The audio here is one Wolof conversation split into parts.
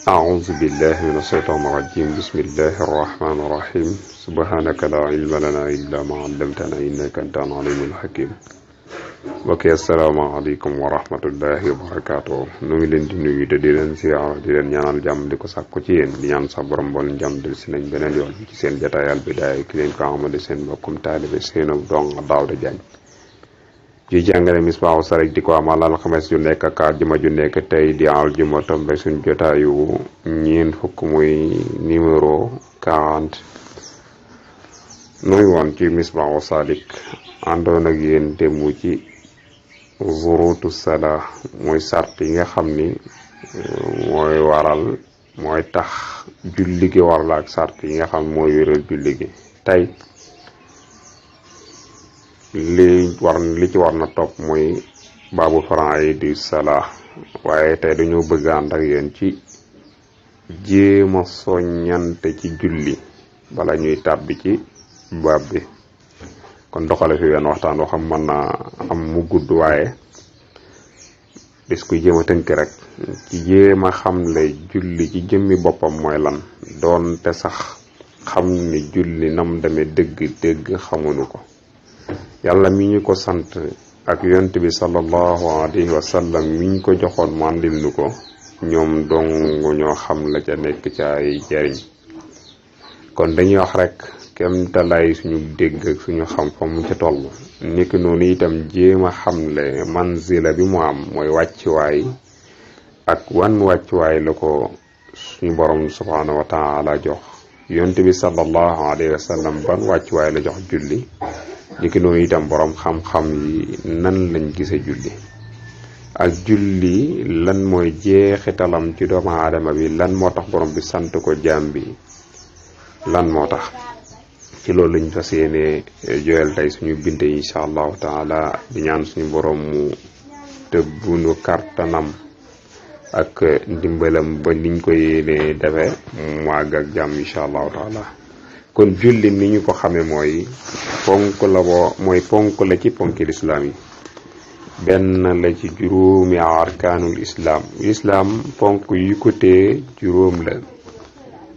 أعوذ بالله من الشيطان الرجيم بسم الله الرحمن الرحيم سبحانك لا علم لنا إلا ما علمتنا إنك أنت العليم الحكيم mbokk yi asalaamaaleykum wa rahmatullahi wa barakaatu nu ngi leen di nuyu te di leen siyaar di leen ñaanal jàmm di ko sàkku ci yéen di ñaan sax borom bool jàmm del si nañ beneen yoon ci seen jotaay Al Bidaaya ki leen ko amade seen mbokkum taalibe Seynabou Dong Daouda Diagne ji jàngale Misbahou Salik di ko amal alxames ju nekk ak àjjuma ju nekk tey di aljuma tombe suñ jotaayu ñeent fukk muy numéro 40 nuy woon ci Misbahou Salik àndoon ak yéen démb ci zurutu sala mooy sart yi nga xam ni mooy tax julli gi war la ak sart yi nga xam mooy wéral julli gi tey li ci war na topp mooy baabu faraa'idi sala waaye tey dañoo bëgg ànd ak yéen ci jéema soññante ci julli bala ñuy tàbbi ci baab bi kon doxale fi wenn waxtaan woo xam mën naa am mu gudd waaye des koy jéem a tënk rek ci jéem a xamle julli ci jëmmi boppam mooy lan doonte sax xam ni julli nam demee dëgg xamuñu ko yàlla mi ñu ko sant ak yonent bi sallallahu alayhi wa sallam mi ñu ko joxoon mu àndil nu ko ñoom dong ñoo xam la ca nekk ca ay jariñ kon dañuy wax rek kem talaay suñu dégg ak suñu xam fa mu ca toll nekk noonu itam jéem a xamle manzila bi mu am mooy wàccuwaay ak wan wàccuwaay la ko suñu borom subhanahu wa taala jox yonent bi sallallahu alayhi wa sallam ban wàccuwaay la jox julli nekk noonu itam borom xam-xam yi nan lañ gise julli ak julli lan mooy jeexitalam ci doomu aadama bi lan moo tax borom bi sant ko jaam bi lan moo tax ci loolu lañ fas yéene joyal tey suñu binte incha allahu taala di ñaan suñu borom mu tëbbunu kartanam ak ndimbalam ba niñ ko yéene defe mu àgg ak jàmm incha allahu taala kon julli ni ñu ko xame mooy ponk la ci ponki lislaam yi benn la ci juróomi arkaanul islaam ponk yu ko tee juróom la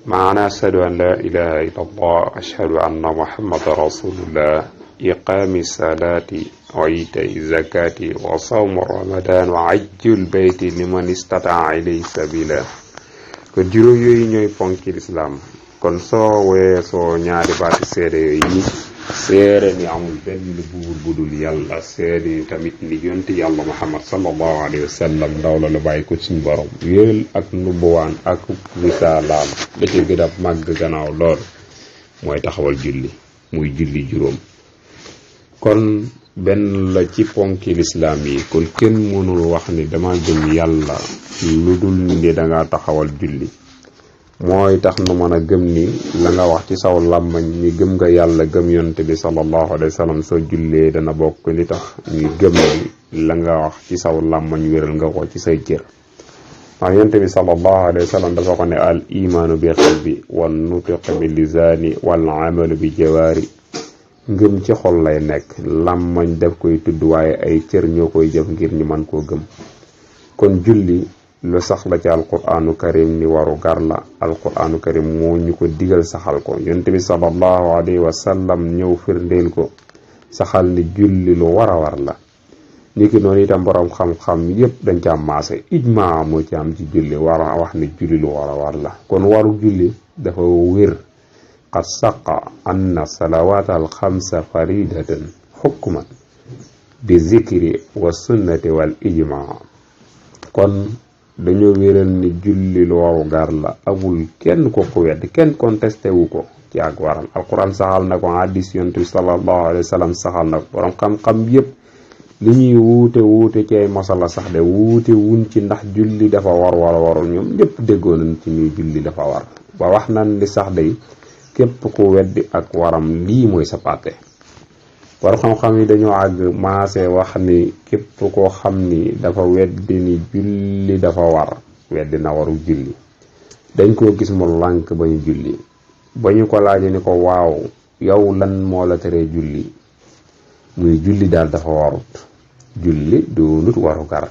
maana ashhadu an la ilaha illa allah ashhadu anna muhammadan rasulullah iqaami salaati wa itaai zakati wa sawmu ramadan wa ajjul bayti liman istataa ilayhi sabila kon juróom yooyu ñooy ponki lislaam kon soo weesoo ñaari baati seede yooyu seede ni amul benn buur budul yàlla seede tamit ni yonti yàlla muhammad sallallahu alayhi wa sallam ndaw la bàyyi ko suñu borom wéel ak nubuwaan ak risaalaam da ci gën a màgg gannaaw lool mooy taxawal julli muy julli juróom kon benn la ci ponki lislaam yi kon kenn mënul wax ni dama gëm yàlla lu dul ni danga taxawal julli mooy tax nu mën a gëm ni la nga wax ci saw làmmañ ni gëm nga yàlla gëm yonent bi sallallahu alayhi wa sallam soo jullee dana bokk li tax ñu gëm ni la nga wax ci saw làmmañ wéral nga ko ci say cër ndax yonent bi sallallahu alayhi wa sallam dafa ko ne al imaanu bi qalbi wan nutqu bi lisaani wal amalu bi jawaari ngëm ci xol lay nekk làmmañ daf koy tudd waaye ay cër ñoo koy jëf ngir ñu mën koo gëm kon julli lu sax la ci alquranu karim ni waru gar la alquranu karim moo ñu ko digal saxal ko yonent bi sallallahu alayhi wa sallam ñëw firndeel ko saxal ni julli lu war a war la niki noonu itam borom xam-xam yépp dañ ci am maase ijmaa moo ci am ci julli war a wax ni julli lu war a war la kon waru julli dafa wér qad saqa anna salawat al xamsa faridatan hukman bi zikri wa sunnati wal ijmaa kon dañoo wéral ni julli lu waru gar la amul kenn ko wedd kenn contesté wu ko ci ak waral alquran saxal na ko hadis yonent bi sallallahu alayhi wa sallam saxal na ko borom xam-xam yépp li ñuy wuute ci ay masala sax de wuute wuñ ci ndax julli dafa war wala warul ñoom ñëpp déggoo nañ ci ni julli dafa war ba wax nañ li sax day képp ku weddi ak waram lii mooy sa pàtte war xam-xam yi dañoo àgg maase wax ni képp koo xam ni dafa weddi ni julli dafa war weddi na waru julli dañ koo gis mu lànk bañu julli ba ñu ko laaje ni ko waaw yow lan moo la teree julli muy julli daal dafa warut julli doonut waru gar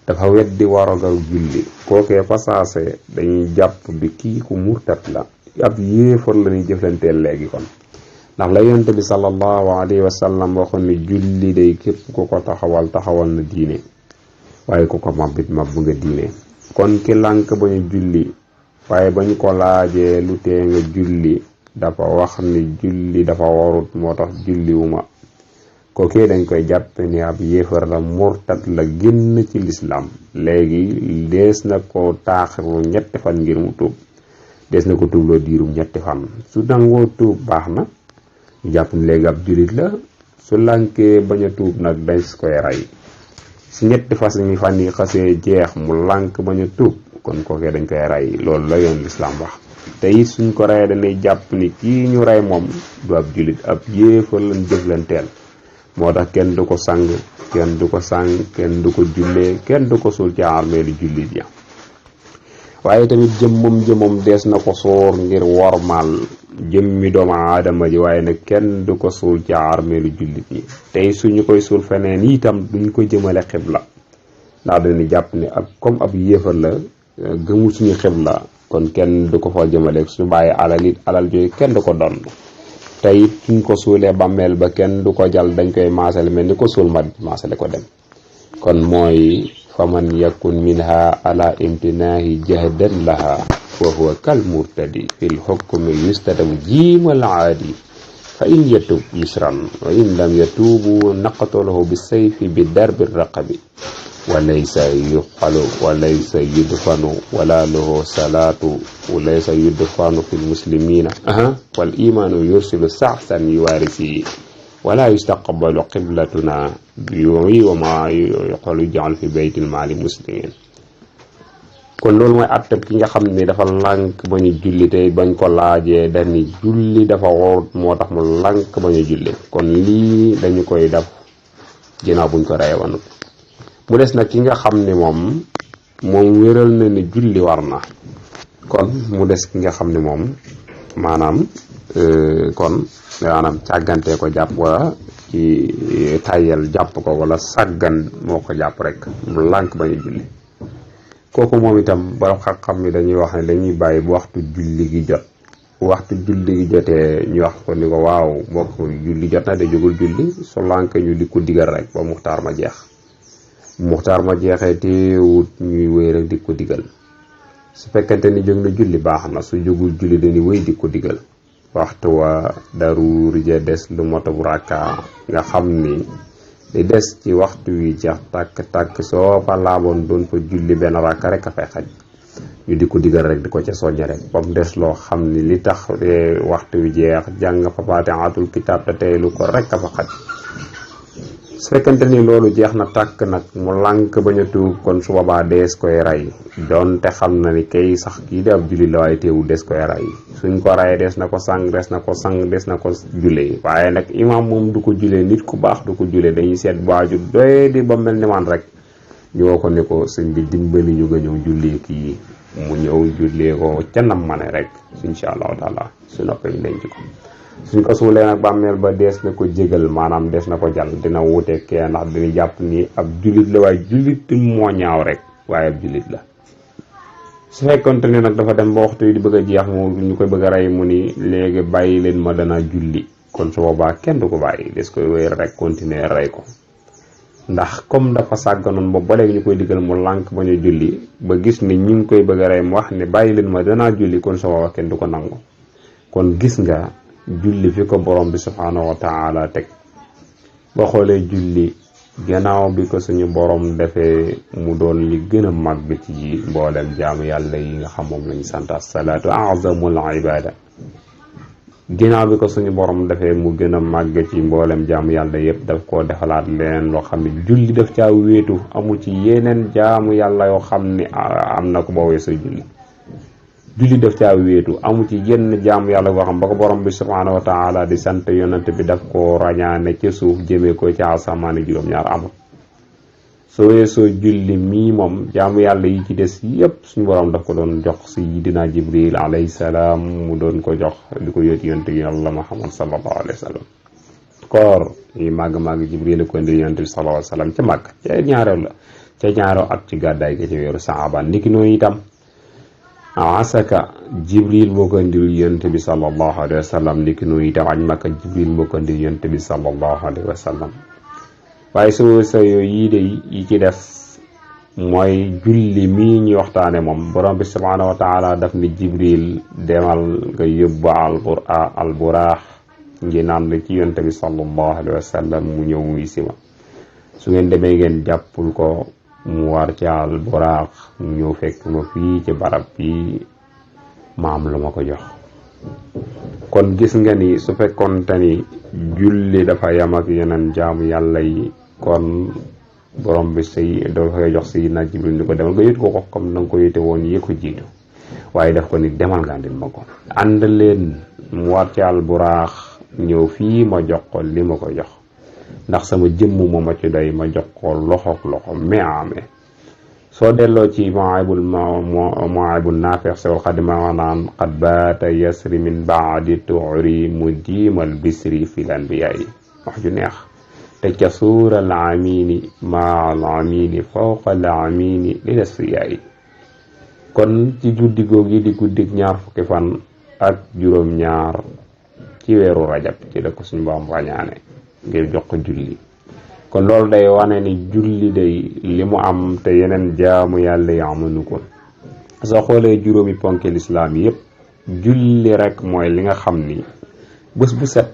dafa weddi warogal julli kookee fasaase dañuy jàpp bi kii ku murtat la ab yéefar la ñuy jëflanteel léegi kon ndax la yonent bi sallallahu alayhi wa sallam waxoon ne julli day képp ku ko taxawal na diine waaye ku ko mabbit mabbu nga diine kon ki lànk ba ñu julli waaye bañ ko laajee lu tee nga julli dafa wax ni julli dafa warut moo tax julli wu ma kookee dañ koy jàpp ni ab yéefar la murtad la génn ci lislaam léegi dees na ko taaxiru 3 fan ngir mu tuub des na ko tuubloo diirum 3 fan su nangoo tuub baax na ñu jàpp ni léegi ab jullit la su lànkee bañ a tuub nag dañ koy rey si 3 fan yi xasee jeex mu lànk bañ a tuub kon kookee dañ koy rey loolu la yoon lislaam wax te it suñ ko reyee dañuy jàpp ni kii ñu rey moom du ab jullit ab yéefar lañ jëflanteel moo tax kenn du ko sang kenn du ko kenn du ko jullee kenn du ko suul ci armeelu jullit ya waaye tamit jëmmam dees na ko soor ngir wormaal jëmmi doomu aadama ji waaye nag kenn du ko suul ci armeelu jullit ñi tey suñu koy suul feneen itam duñ ko jëmale xibla ndax dañuy jàpp ni ak comme ab yéefar la gëmul suñu xibla kon kenn du ko fa jëmale su bàyyi alal jooyu kenn du ko doon te it suñ ko suulee bàmmeel ba kenn du ko jal dañ koy maasale mel ni ko suul ma maasale ko dem kon mooy faman yakun minha ala imtinaahi jahdan laha wa huwa kal murtadi fil hukmi yustadamu jiimal aadi fa in yatub yusran wa in lam yatubu naqatalahu bi sayfi bi darbi raqabi walaysa yuqalu walaysa yudfanu wala lahu salatu walaysa yudfanu fil muslimina wal imanu yursilu sa'san yuwarisi wala yustaqbalu qiblatuna yuwi wa ma yuqalu ja'al fi baytil mali muslimin kon loolu mooy atteb ki nga xam ne dafa lànk ba ñu julli tey bañ ko laajee dañu julli dafa wóor moo tax mu lànk ba ñu julli kon lii dañu koy def ginnaaw buñ ko reye woon mu des nag ki nga xam ne moom wéral na ni julli war na kon mu des ki nga xam ne moom maanaam càggantee ko jàpp wala ci tayel jàpp ko wala sàggan moo ko jàpp rek mu lànk ba ñu julli kooku moom itam borom xam-xam ni dañuy wax ne dañuy bàyyi bu waxtu julli gi jot waxtu julli gi jotee ñu wax ko ni ko waaw mbokk julli jot na de jógul julli su lànk ñu di ko digal rek ba muxtaar ma jeex muxtaar ma jeexee teewut ñuy wéy rek di ko digal su fekkente ni jóg na julli baax na su jógul julli dañuy wéy di ko digal waxtu wa daruur ja des lu motabu rakka nga xam ni li des ci waxtu wi jeex tàkk soo fa laaboon doon fa julli benn rakka rek a fay xaj ñu di ko digal rek di ko ca soññe rek ba mu des loo xam ni li tax waxtu wi jeex jàng fa faatihatul kitaab te tey lu ko rek a fa xaj su fekkente ni loolu jeex na tàkk nag mu lànk bañ a tuub kon su boobaa dees koy rey doonte xam na ni kay sax kii di ab julli la waaye teewul des koy rey suñ ko reyee des na ko sang des na ko jullee waaye nag imaam moom du ko jullee nit ku baax du ko jullee dañuy seet waaju doy di ba mel ni man rek ñu woo ko ni ko sëñ bi dimbali ñu nga ñëw jullee kii mu ñëw jullee ko ca nam ma ne rek insha allahu taala su noppee ñu denc ko suñ ko suulee nag bàmmeel ba dees na ko jégal maanaam dees na ko jàll dina wuute kee ndax dina jàpp ni ab jullit la waaye jullit moo ñaaw rek waaye ab jullit la su fekkonte ne nag dafa dem ba waxtu yi di bëgg a jeex mu ñu koy bëgg a rey mu ni léegi bàyyi leen ma dana julli kon su boobaa kenn du ko bàyyi des koy wéer rek continuer rey ko ndax comme dafa sàgganoon boobu ba léegi ñu koy digal mu lànk ba ñu julli ba gis ni ñu ngi koy bëgg a rey mu wax ne bàyyi leen ma danaa julli kon su boobaa kenn du ko nangu kon gis nga julli fi ko borom bi subhaanahu wa taala teg ba xoolee julli gannaaw bi ko suñu borom defee mu doon li gën a màgg ci mboolem jaamu yàlla yi nga xam moom lañu sant as-salaatu a'zamul ibada ginnaaw bi ko suñu borom defee mu gën a màgg ci mboolem jaamu yàlla yëpp daf koo defalaat leneen loo xam ne julli daf caa wéetu amul ci yeneen jaamu yàlla yoo xam ne am na ko boo weesoo julli daf caa wéetu amu ci yenn jaamu yàlla boo xam ba ko borom bi subhaanahu wa taala di sant yonent bi daf ko rañaane ca suuf jëmee ko ci asamaani juróom-ñaar amul soo weesoo julli mii moom jaamu yàlla yi ci des yépp suñu borom daf ko doon jox sayyidina Jibril alayhi salaam mu doon ko jox di ko yóoti yonent yi Yàlla Muhammad sallallahu alayhi wa sallam koor yi màgg-màgg Jibril ko indi yonent bi sallallahu alayhi wa sallam ca màgg ca ñaareel la ca ñaaro at ci gàddaay ga ci weeru Saaban niki noonu itam asaka Jibril moo ko indil yonent bi sallallahu alayhi wa sallam niki noonu itam aj Makka Jibril moo ko indil yonent bi sallallahu alayhi wa sallam waaye sa yooyu yii de yi ci des mooy julli mii ñuy waxtaane moom borom bi subhaanahu wa taala daf ni Jibril demal nga yóbbu alburaax ngi naan ci yonent bi sallallahu alayhi wa sallam mu ñëw muy si ma su ngeen demee ngeen jàppul ko mu war ci alburaax mu ñëw fekk ma fii ci barab bi maam lu ma ko jox kon gis nga ni su fekkoonte ni julli dafa yam ak yeneen jaamu yàlla yi kon borom bi dafa jox Sayyidina Jibril ni ko demal nga yët ko comme na nga ko yëte woon yee ko jiitu waaye def ko ni demal nga andil ma ko ànd leen mu war ci alburaax ñëw fii ma jox ko li ma ko jox ndax sama jëmm moo ma ci doy ma jox ko loxoog loxo meame soo delloo ci Mawahibun Naafi' Seexul Xadiim naan qad baata yasri min baadi tuuri mu diimal bisri fil anbiyaa yi wax ju neex te ca suural amini maal amini fawqal amini lil asfiyaa yi kon ci guddi googu di guddik 20 fan ak juróom-ñaar ci weeru rajab ci la ko suñu Boroom rañaane ngir jox ko julli kon loolu day wane ni julli day li mu am te yeneen jaamu yàlla yi amuñu ko soo xoolee juróomi ponki lislaam yépp julli rek mooy li nga xam ni bés bu set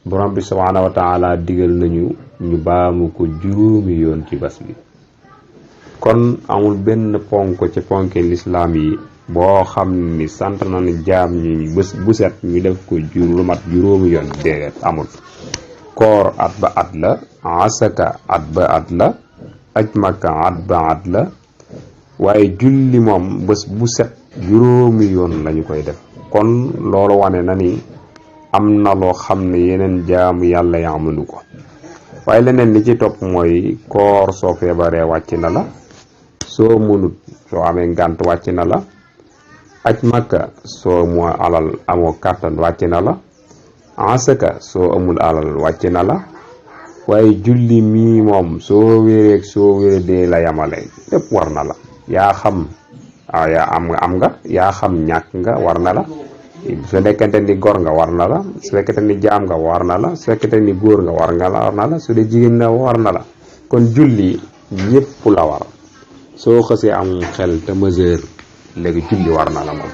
borom bi subhaanahu wa taala digal nañu ñu baamu ko juróomi yoon ci bés bi kon amul benn ponk ci ponki lislaam yi boo xam ni sant nañu jaam ñi bés bu set ñu def ko lu mat juróomi yoon déedéet amul koor at ba at la asaka at ba at la aj Makka at ba at la waaye julli moom bés bu set juróomi yoon lañu koy def kon loolu wane na ni am na loo xam ne yeneen jaamu yàlla yi amuñu ko waaye leneen li ci topp mooy koor soo feebaree wàcc na la soo mënut soo amee ngànt wàcc na la aj Makka soo moo alal amoo kàttan wàcc na la asaka soo amul alal wàcc na la waaye julli mii moom soo wéreeg soo wéredee la yamale lépp war na la yaa xam yaa am nga yaa xam ñàkk nga war na la su fekkente ni gor nga war na la su fekkente ni jaam nga war na la su fekkente ni góor nga war na la su dee jigéen na war na la kon julli ñépp la war soo xësee am xel te mesure léegi julli war na la moom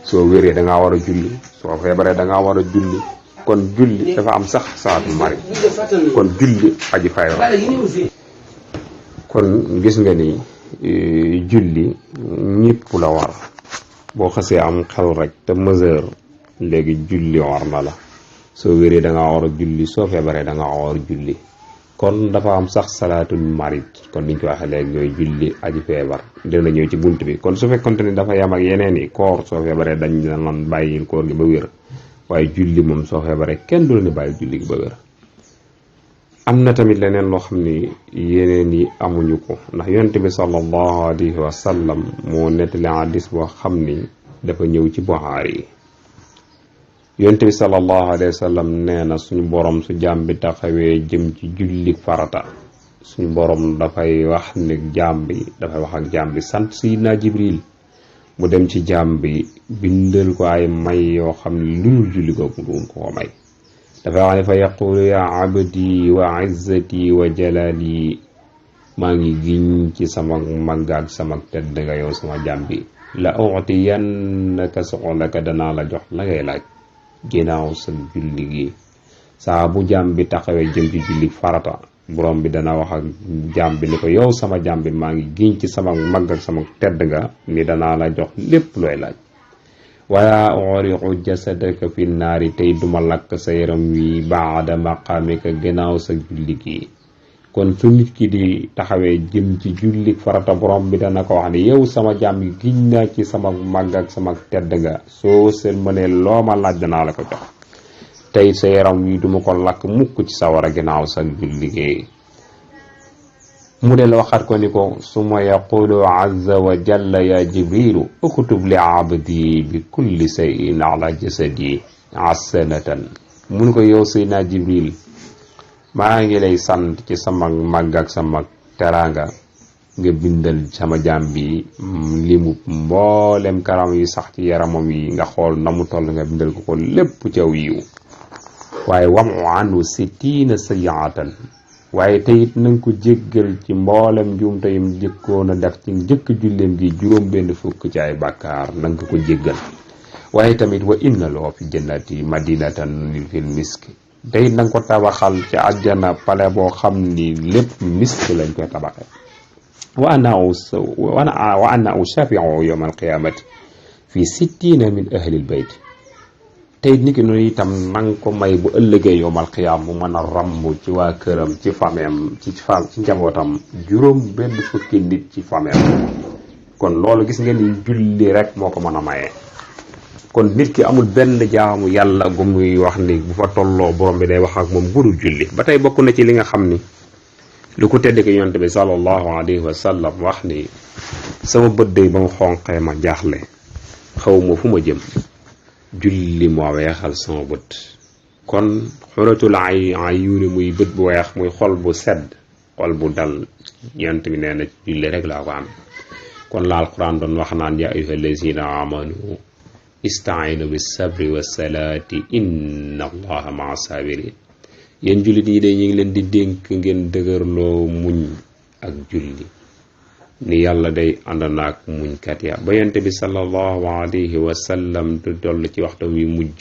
soo wéree da ngaa war a julli soo feebaree da ngaa war a julli kon julli dafa am sax salaatul mari kon julli aji fay kon gis nga ni julli ñépp la war boo xasee am xel rek te mesure léegi julli war na la soo wéree da ngaa war a julli soo feebaree da ngaa war a julli kon dafa am sax salaatul marid kon niñ ko waxee léegi ñooy julli aji feebar dina ñëw ci bunt bi kon su fekkonte ni dafa yam ak yeneen yi koor soo feebaree dañ la nan bàyyil koor gi ba wér waaye julli moom soo feebaree kenn du la ni bàyyi julli gi ba wér am na tamit leneen loo xam ni yeneen yi amuñu ko ndax yonent bi sallallahu alayhi wa sallam moo nettali hadis boo xam ni dafa ñëw ci Buxaari yi yonent bi sallallahu alayhi wa sallam nee na suñu borom su jaam bi taxawee jëm ci julli farata suñu borom dafay wax ne jaam bi dafay wax ak jaam bi sant Sayyidina Jibril mu dem ci jaam bi bindal ko ay may yoo xam ne lu dul julli googu duun ko may dafay wax ne fa yaqulu ya abdi wa izzati wa jalali maa ngi giñ ci sama màgg ak sama tedd nga yow sama jaam bi la utiyannaka soxlaka danaa la jox la ngay laaj ginnaaw sa julli gi saa bu jaam bi taxawee jëm ci julli farata borom bi dana wax ak jaam bi ni ko yow sama jaam bi maa ngi giñ ci sama màgg ak sama tedd nga ni danaa la jox lépp looy laaj wala uriqu jasadaka fi naari tey duma lakk sa yaram wi baada maqaamika ginnaaw sa julli gi kon su nit ki di taxawee jëm ci julli farata borom bi dana ko wax ne yow sama jaam bi giñ naa ci sama màgg ak sama tedd nga soo seen mënee loo ma laaj danaa la ko jox tey sa yaram wi duma ko lakk mukk ci sawara ginnaaw sa julli gi mu del waxaat ko ni ko summa yaqulu azza wa jalla ya jibrilu uktub li abdi bi kulli shay'in ala jasadi hasanatan mun ko yow Seydina Jibril maa ngi lay sant ci sama màgg ak sama teraanga nga bindal sama jaam bi limu mboolem karam yu sax ci yaramam yi nga xool na mu toll nga bindal ko lépp ci aw yiw waaye wamu anhu 60 sayiatan waaye teyit nanga ko jéggal ci mboolem njuumte yim jëkkoon a def ci njëkk julleem gi juróom benn fukk ci ay bàkkaar nanga ko jéggal waaye tamit wa inna loo fi jannati madinatan fil misk teyit nanga ko tabaxal ci àjjana pale boo xam ni lépp misk lañ koy tabaxe wa ana ushafi'u yawm al-qiyamati fi 60 min ahli al-bayt tey niki noonu itam nang ko may bu ëllëgee yowmal qiyaam mu mën a ramm ci waa këram ci fameem ci njabootam juróom benn fukki nit ci fameem kon loolu gis ngeen ni julli rek moo ko mën a maye. kon nit ki amul benn jaamu yàlla gu muy wax ni bu fa tolloo borom bi day wax ak moom gudul julli ba tey bokk na ci li nga xam ni lu ko tedd ki yonent bi sallallahu alayhi wa sallam wax ni sama bët day ba mu xonqee ma jaaxle xaw ma fu ma jëm julli moo weexal sama bët kon xuratul ayuni muy bët bu weex muy xol bu sedd xol bu dal yonent bi nee na julli rek laa ko am kon la alquran doon wax naan ya ayyuha allazina amanu istainu bis sabri was salati inna allaha maa sabirin yéen jullit yi de ñu ngi leen di dénk ngeen dëgërloo muñ ak julli ni yàlla day ànd naak muñkat ya ba yonent bi sallallahu alayhi wa sallam du toll ci waxtu wi mujj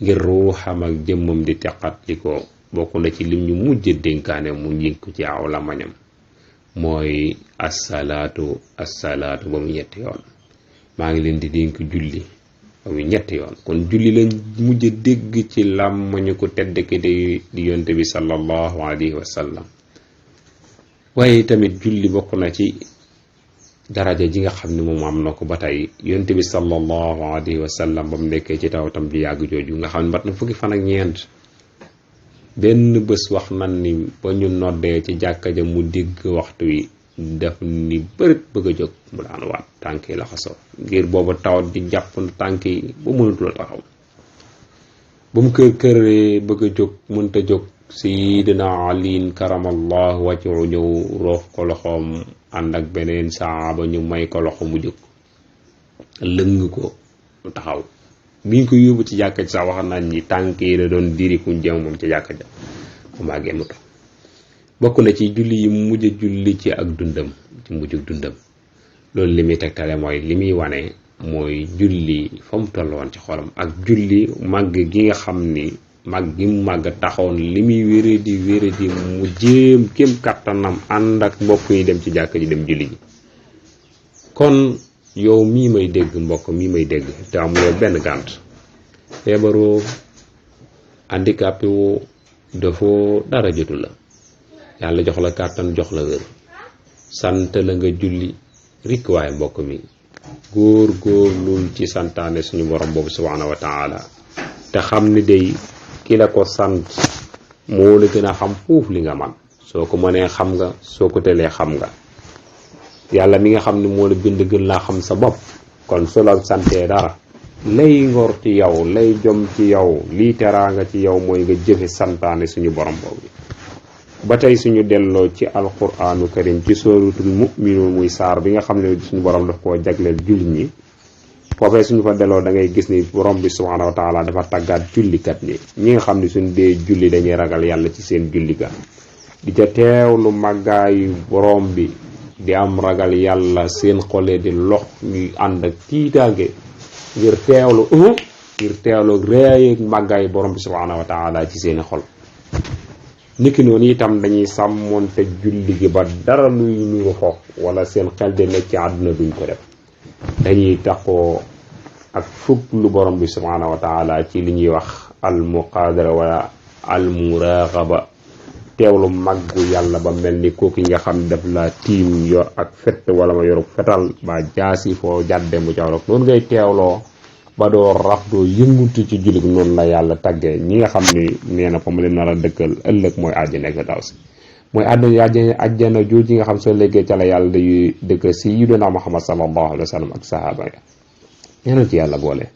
ngir ruuxam ak jëmmam di teqat li ko bokk na ci lim ñu mujj dénkaane mu njëkk ci aw lamañam mooy assalaatu ba mu ñetti yoon maa ngi leen di dénk julli ba mu ñetti yoon kon julli lañ mujj dégg ci làmmañu ko tedd ki di yonent bi sallallahu alayhi wa sallam waaye tamit julli bokk na ci daraja ji nga xam ne moom am na ko ba tey yonent bi sallallahu alayhi wa sallam ba mu nekkee ci taw tam ju yàgg jooju nga xam ne mat na fukki fan ak ñeent benn bés wax nan ni ba ñu noddee ci jàkka ja mu dégg waxtu wi def ni bërët bëgg a jóg mu daan waat tànk yi la xasoo ngir booba tawat di jàpp tànk yi ba mënatul a taxaw ba mu këree bëgg a jóg mënta jóg Sayyidina Ali karamallahu wajhu ñëw roof ko loxoom ànd ak beneen saaba ñu may ko loxo mu jóg lëng ko mu taxaw biñ ko yóbbu ci jàkka ji sax wax nañ ni tànk yi la doon diri ku jëm moom ci jàkka ja mu màggee mu tax bokk na ci julli yi mujj a julli ci ak dundam ci mujjug dundam loolu li muy tegtale mooy li muy wane mooy julli fa mu tolloon ci xolam ak julli màgg gi nga xam ni màgg gi mu màgg taxoon li muy wéradi mu jéem kéem kattanam ànd ak mbokk yi dem ci jàkk ji dem julli ji kon yow mii may dégg mbokk mii may dégg te amuloo benn gànt feebaroo handicapé woo dafoo dara jotu la yàlla jox la kàttan jox la wér sant la nga julli rikk waaye mbokk mi góor lul ci santaane suñu borom boobu subhanahu wa taala te xam ni day ki la ko sant moo la gën a xam foofu li nga man soo ko mënee xam nga soo ko telee xam nga yàlla mi nga xam ne moo la bind gën laa xam sa bopp kon su la santee dara lay ngor ci yow lay jom ci yow lii teraanga ci yow mooy nga jëfe santaane suñu borom boobu ba tey suñu delloo ci alquranu karim ci suratul mu'minun muy saar bi nga xam ne suñu borom daf koo jagleel jullit ñi foofee suñu fa delloo da ngay gis ni borom bi subhanahu wa taala dafa tàggaat jullikat ñi nga xam ne suñu dee julli dañuy ragal yàlla ci seen julli ga di ca teewlu màggaayu borom bi di am ragal yàlla seen xole di lox ñuy ànd ak tiitaange ngir teewlu réeyeeg màggaayu borom bi subhanahu wa taala ci seeni xol niki noonu itam dañuy sàmmoonte julli gi ba dara luy nuru xoox wala seen xel de nekk ci àdduna duñ ko def dañuy taxoo ak fukk lu borom bi subhanahu wa taala ci li ñuy wax al muqadara wala al muraqaba teewlu màggu yàlla ba mel ni kooku nga xam daf la tiim yor ak fett wala ma yoru fetal ba jaasi foo jàdde mu caw rek noonu ngay teewloo ba doo raf doo yëngutu ci jullit noonu la yàlla taggee ñi nga xam ni nee na fa mu leen nar a dëkkal ëllëg mooy àjjana ak daw si mooy àjjana jooju nga xam soo léegi ca la yàlla day dëkk sayyiduna Muhammad sallallahu alayhi wa sallam ak sahaaba ya ñaanal ci yàlla boole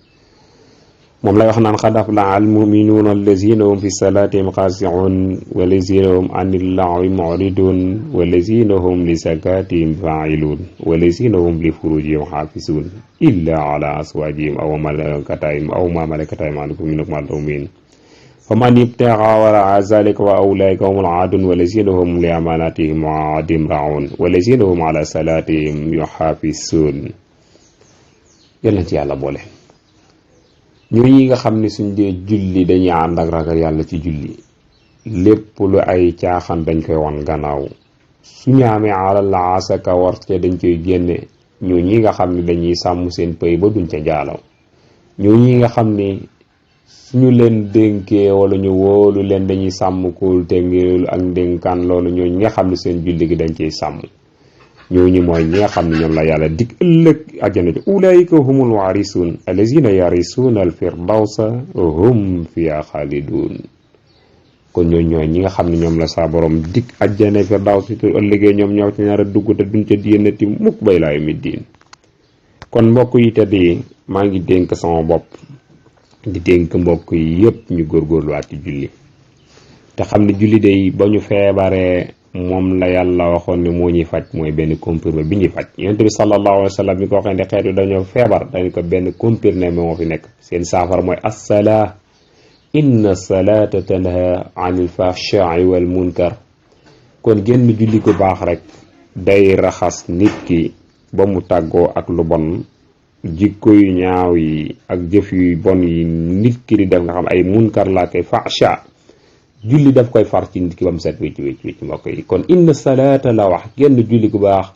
moom lay wax naan qad aflaha al muminuuna allazina hum fi salatihim xaasiun walazina hum anil lagwi muridun walazina hum li zakatihim failun walazina hum li furujihim xaafisun illa ala aswajihim aw ma malakat aymanukum minhum al-mu'min faman ibtaxa wara zalika wa ulaika humul aadun walazina hum li amanatihim wa ahdim raun walazina hum ala salatihim yuxaafisun. yal na ci yàlla boole. ñooñu nga xam ne suñ dee julli dañuy ànd ak ragal yàlla ci julli, lépp lu ay caaxaan dañ koy wan gannaaw, suñu amee alal la asaka war ca dañ koy génne. ñooñu nga xam ne dañuy sàmm seen pëy ba duñ ca jaalaw. ñooñu nga xam ne suñu leen dénkee wala ñu wóolu leen dañuy sàmm kóol te ngir ak ndénkaan loolu. ñooñu nga xam ne seen julli gi dañ ciy sàmm. ñooñu mooy ñi nga xam ne ñoom la yàlla dig ëllëg àjjana ji ulaayika humul waarisuun allazina yarisuuna al firdawsa hum fiha xaalidun. kon ñooñu ñooy ñi nga xam ne ñoom la saa borom dig àjjana firdaws te ëllëgee ñoom ñoo ci nar a dugg te duñ ca diennati mukk bay laa yawmi diin. kon mbokk yi tedd yi, maa ngi dénk sama bopp di dénk mbokk yi yëpp ñu góorgóorluwaat ci julli te xam ne julli day ba ñu feebaree moom la yàlla waxoon ne moo ñuy faj, mooy benn comprimé bi ñuy faj. Yonent bi sallallahu alayhi wa sallam bi ko waxee ne xeetu dañoo feebar dañ ko benn comprimé moo fi nekk, seen saafara mooy assalaa inna salaata tanha anil fahshaai wal munkar. kon génn julli gu baax rek day raxas nit ki ba mu tàggoo ak lu bon, jikko yu ñaaw yi ak jëf yu bon yi nit ki di def nga xam ay munkar laa koy fahsha. julli daf koy far ci nit ki ba mu set wécc mbokk yi. kon inna salaata la wax génn julli gu baax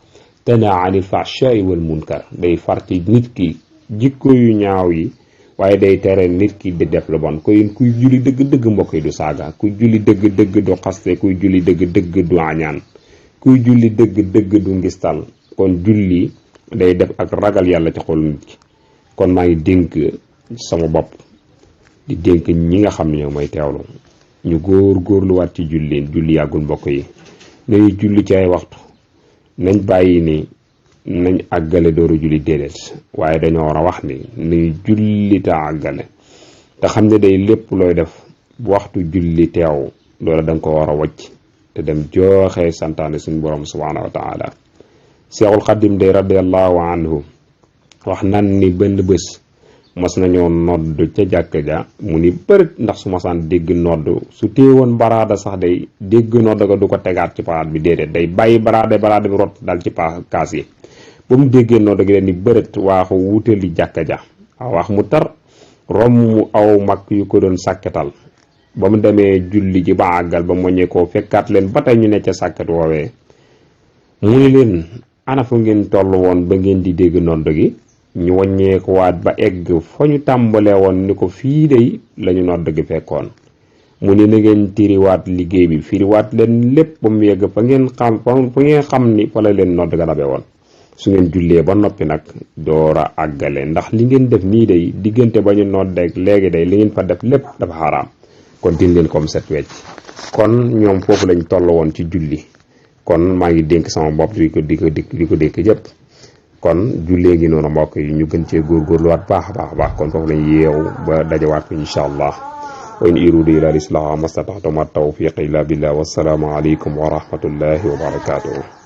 tanha anil fahshaai wal munkar, day far ci nit ki jikko yu ñaaw yi waaye day tere nit ki di def lu bon. kuy julli dëgg-dëgg mbokk yi du saaga, kuy julli dëgg-dëgg du xaste, kuy julli dëgg-dëgg du añaan, kuy julli dëgg-dëgg du ngistal. kon julli day def ak ragal yàlla ci xolu nit ki. kon maa ngi dénk sama bopp di dénk ñi nga xam ne ñoo may teewlu ñu góorluwaat ci julli yàggul mbokk yi. nañu julli ci ay waxtu, nañ bàyyi ni nañ àggale dooru julli déedéet, waaye dañoo war a wax ni nañu julli te àggale te xam ne day lépp looy def bu waxtu julli teew loola da nga ko war a wàcc te dem joxe santaane suñu borom subhaanahu wa taala. Seexul Xadim day radiallahu anhu wax nan ni benn bés mas nañoo nodd ca jàkk ja mu ni bërët, ndax su masaan dégg nodd su téewoon baraada sax day dégg nodd ga du ko tegaat ci paraat bi déedéet, day bàyyi baraada bi rot dal ci kaas yi. ba mu déggee nodd gi leen ni bërët waaxu wutali jàkka ja, wax mu tar romb aw mag yu ko doon sàkketal. ba mu demee julli ji ba àggal ba moññee koo fekkaat leen ba tey ñu ne ca sàkket woowee. mu ni leen ana fu ngeen toll woon ba ngeen di dégg nodd gi? ñu wàññeeku waat ba egg fa ñu tàmbalee woon ni ko fii day lañu nodd gi fekkoon. mu ni na ngeen tiriwaat liggéey bi, firiwaat leen lépp ba mu yegg fa ngeen xam ni fa la leen nodd ga dabe woon. su ngeen jullee ba noppi nag door a àggale, ndax li ngeen def nii day diggante ba ñu noddeeg léegi day li ngeen fa def lépp dafa xaraam. kon din leen comme set wecc. kon ñoom foofu lañ toll woon ci julli. kon maa ngi dénk sama bopp di ko dénk jëpp. kon jullee ngi noonu mbokk yi ñu gën cee góorgóorluwaat baax a baax. kon foofu lañ yeewu ba dajawaat ko insha allah. wa in uriidu illa al-islaaha mastata'tu, ma tawfiiqi illa billah. wassalaamu aleykum wa rahmatullahi wa barakatuh.